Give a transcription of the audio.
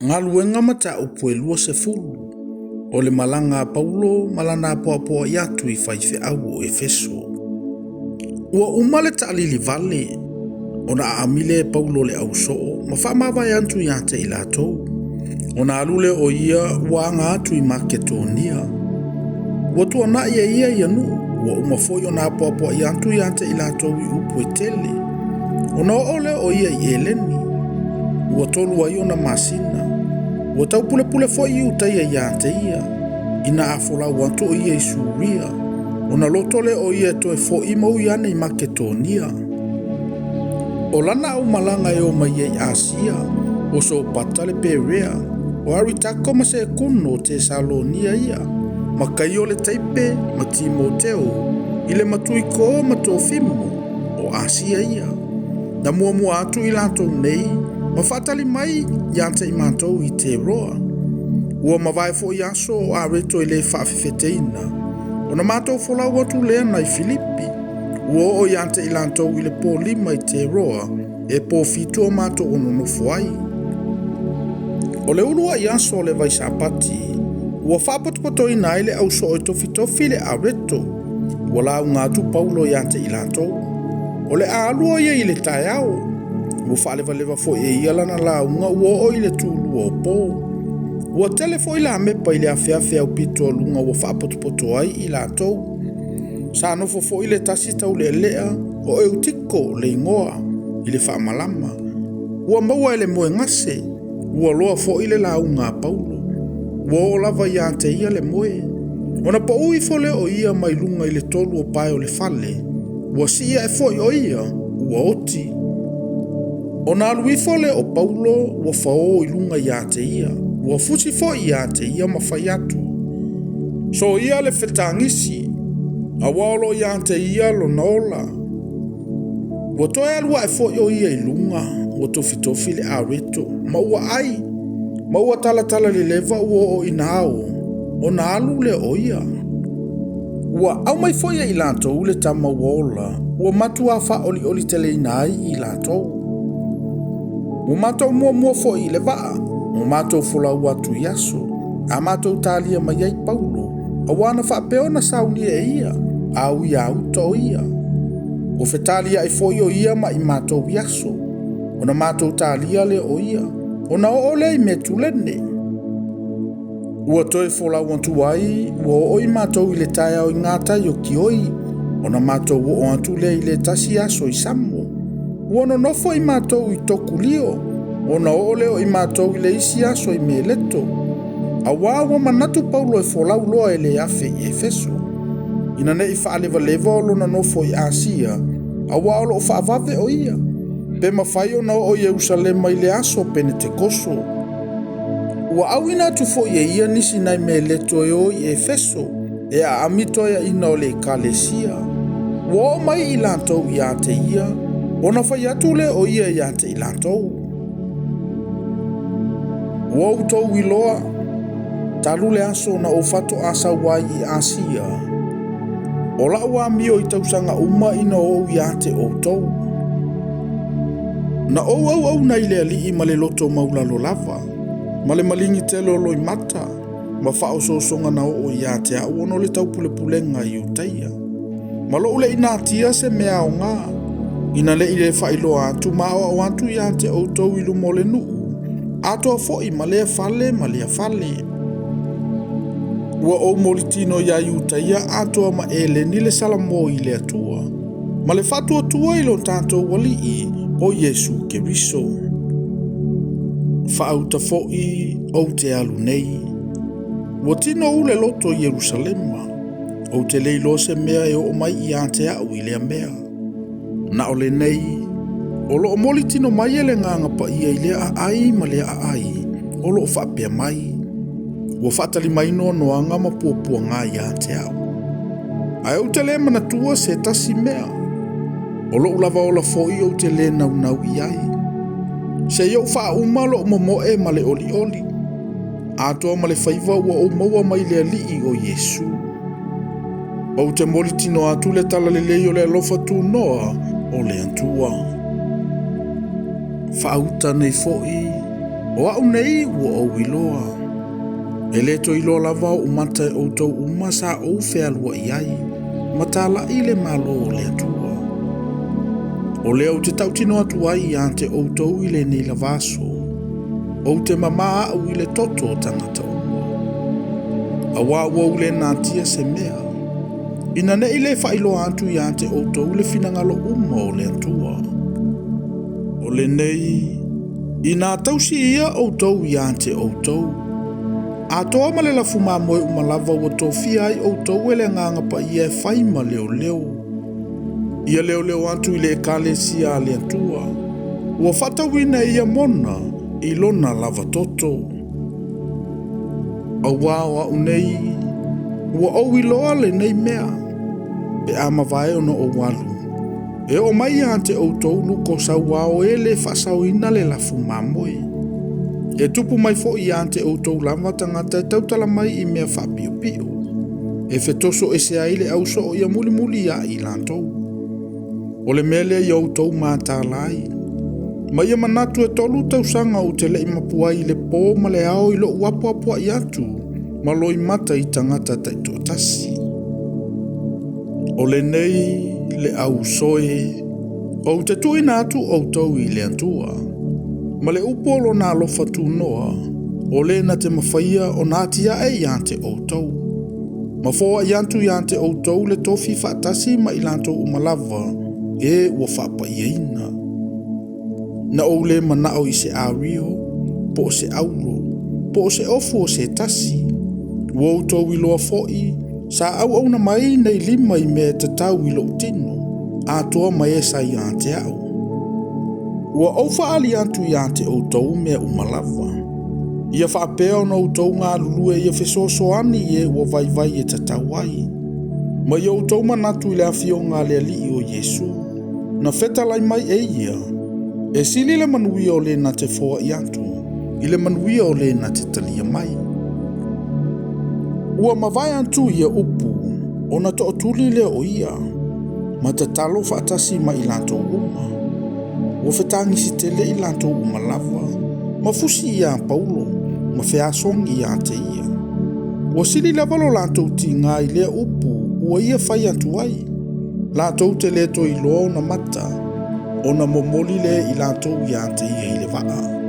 Galuega Mataupu e 20, o le malaga a Paulo ma lana apoapoai atu i faifeau o Efeso. Ua uma le taalili vale, ona aami lea e Paulo le ausoo ma faamavae atu ia te i latou. Ona alu lea o ia ua aga atu i Maketonia. Ua tuanai e ia ia nuu, ua uma foi ona apoapoai atu ia te i latou i upu e tele. Ona oo lea o ia i Eleni, ua 3 ai ona masina. Ua taupulepule foi Iutaia ia te ia, ina a folau atu o ia i Suria. Ona loto lea o ia e toe fo'i ma ui ane i Maketonia. O lana aumalaga e o mai ai Asia, o Sopata le Perea, o Aritako ma Sekuno o Tesalonia ia, ma Kaio le Taipe ma Timoteo, i le Matuiko ma Tofimo o Asia ia. Na muamua atu i latou nei, ma faatali mai ia te i matou i Teroa. Ua mavae foi aso o Areto e le faafefeteina, ona matou folau atu lea nai Filipi. Ua oo ia te i latou i le po 5 i Teroa, e po 7 o matou ono nofo ai. O le uluai aso o le vaisapati, ua faapotopotoina ai le ausoo e tofitofi le Areto. Ua lauga atu Paulo ia te i latou. O le a alu o ia i le taeao. Ua faalevaleva foi e ia lana lauga ua oo i le tulua o po. Ua tele foi la mepa i le afeafe au pito o luga ua faapotopoto ai i latou. Sa nofo foi le tasi taulealea o Eutiko le igoa i le faamalama. Ua maua e le moegase, ua loa foi le lauga a Paulo. Ua oo lava ia te ia le moe. Ona pau ifo lea o ia mai luga i le 3 o pae o le fale. Ua sii ae foi o ia, ua oti. Ona alu ifo lea o Paulo ua fao i luga ia te ia. Ua fusi foi ia te ia ma fai atu. So ia le fetagisi, aua o lo ia te ia lona ola. Ua toe alu ae foi o ia i luga, ua tofitofi le areto, ma ua ai, ma ua talatala le leva ua oo ina ao, ona alu lea o ia. Ua aumai foi e i latou le tama ua ola, ua matua faaolioli teleina ai i latou. Ua matou muamua foi i le vaa, ua matou folau atu i aso, a matou talia mai ai Paulo, aua na faapea ona saunia e ia, a ui a uta o ia. Ua fetaliai foi o ia ma i matou i aso, ona matou talia lea o ia, ona oo lea i Metulene. Ua toe folau atu ai, ua oo i matou i le taeao i ngā tai o Kioi, ona matou oo atu lea i le tasi aso i Samo. Ua nonofo i matou i Tokulio, ona oo lea o i matou i le isi aso i Meleto. Aua ua manatu Paulo e folau loa e le afe i Efeso. Ina nei faalevaleva o lona nofo i Asia, aua o loo faavave o ia. Pe mafai ona oo i Ierusalema i le aso Penetekoso. Ua auina atu foi e ia nisi nai Meleto e o i Efeso, e aami toeaina o le ekalesia. Ua oo mai i latou ia te ia, ona fai atu lea o ia ia te i latou. Ua outou iloa, talu le aso na ou fatoasau ai i Asia. O lau amio i tausaga uma ina ou ia te outou. Na ou auauna i le alii ma le loto maulalo lava, ma le maligi tele o loimata, ma faaosoosoga na oo ia te au ona o le taupulepulega i Iutaia. Ma lou le inatia se mea aoga, ina nei le faailoa atu ma aoao atu ia te outou i luma o le nuu, atoa foi ma lea fale ma lea fale. Ua ou molitino ia Iutaia atoa ma Eleni le Salamo i le Atua, ma le faatuatua i lo tatou alii o Iesu Keriso. Faauta foi ou te alu nei. Ua tino u le loto i Ierusalema, ou te le iloa se mea e oo mai ia te au i lea mea. Na o lenei, o loo molitino mai e le nganga paia i lea aai ma lea aai, o loo faapea mai. Ua faatali mai noanoaga ma puapuaga ia te au. Ae ou te le manatua se tasi mea. O lou lava ola foi ou te le naunau i ai. Se i ou faauma lou momoe ma le olioli. Atoa ma le faiva ua ou maua mai le alii o Iesu. Ou te molitino atu le talalelei o le alofa tunoa o le Atua. Faauta nei foi, O a'u nei ua ou iloa, e le toe iloa lava oʻu mata e ʻoutou uma sa ou fealuaʻi ai ma talaʻi le Malo o le Atua. O lea ou te tautino atu ai ia te ʻoutou i lenei lava aso, ou te mamā aʻu i le toto o tagata uma. Auā ua ou le natia se mea, ina neʻi le faailoa atu ia te ʻoutou le finagalo uma o le Atua. O lenei, inā tausi ia ʻoutou ia te ʻoutou, atoa ma le lafu mamoe uma lava ua tofia ai ʻoutou e le Agaga Paia e fai ma leoleo, ia leoleo atu i le Ekalesia a le Atua, ua faatauina e ia mona i lona lava toto. Auā o a'u nei, ua ou iloa lenei mea, pe a mavae ona ou alu, e oo mai ia te ʻoutou luko sauao e le faasaoina le lafu mamoe. E tupu mai foi ia te ʻoutou lava tagata e tautala mai i mea faapiopio, e fetoso ese ai le ausoo ia mulimuli ia i latou. O le mea lea ia outou mataala ai. Ma ia manatu e 3 tausaga ou te leʻi mapu ai i le pō ma le ao i loʻu apoapoaʻi atu ma loimata i tagata taitoatasi. O lenei le ausoe, ou te tuuina atu ʻoutou i le Atua, ma le upu o lona alofa tunoa, o le na te mafaia ona atiae ia te ʻoutou, ma foaʻi atu ia te ʻoutou le tofi faatasi ma i latou uma lava e ua faapaiaina. Na ou le manao i se ario, po o se auro, po o se ofu o se tasi. Ua outou iloa foi, sa auauna mai nei lima i mea e tatau i lou tino, atoa ma e sa ia te a'u. Ua ou faaali atu ia te ʻoutou mea uma lava. Ia faapea ona outou galulue ia fesoasoani i e ua vaivai e tatau ai. Ma ia outou manatu i le afioga a le Alii o Iesu, na fetalai mai e ia, e sili le manuia o le na te foaʻi atu, i le manuia o le na te talia mai. Ua mavae atu ia upu, ona tootuli lea o ia, ma tatalo faatasi ma i latou uma. Ua fetagisi tele i latou uma lava, ma fusi ia Paulo, ma feasogi ia te ia. Ua sili lava lo latou tiga i lea upu ua ia fai atu ai. Latou te le toe iloa ona mata, ona momoli lea i latou ia te ia i le vaa.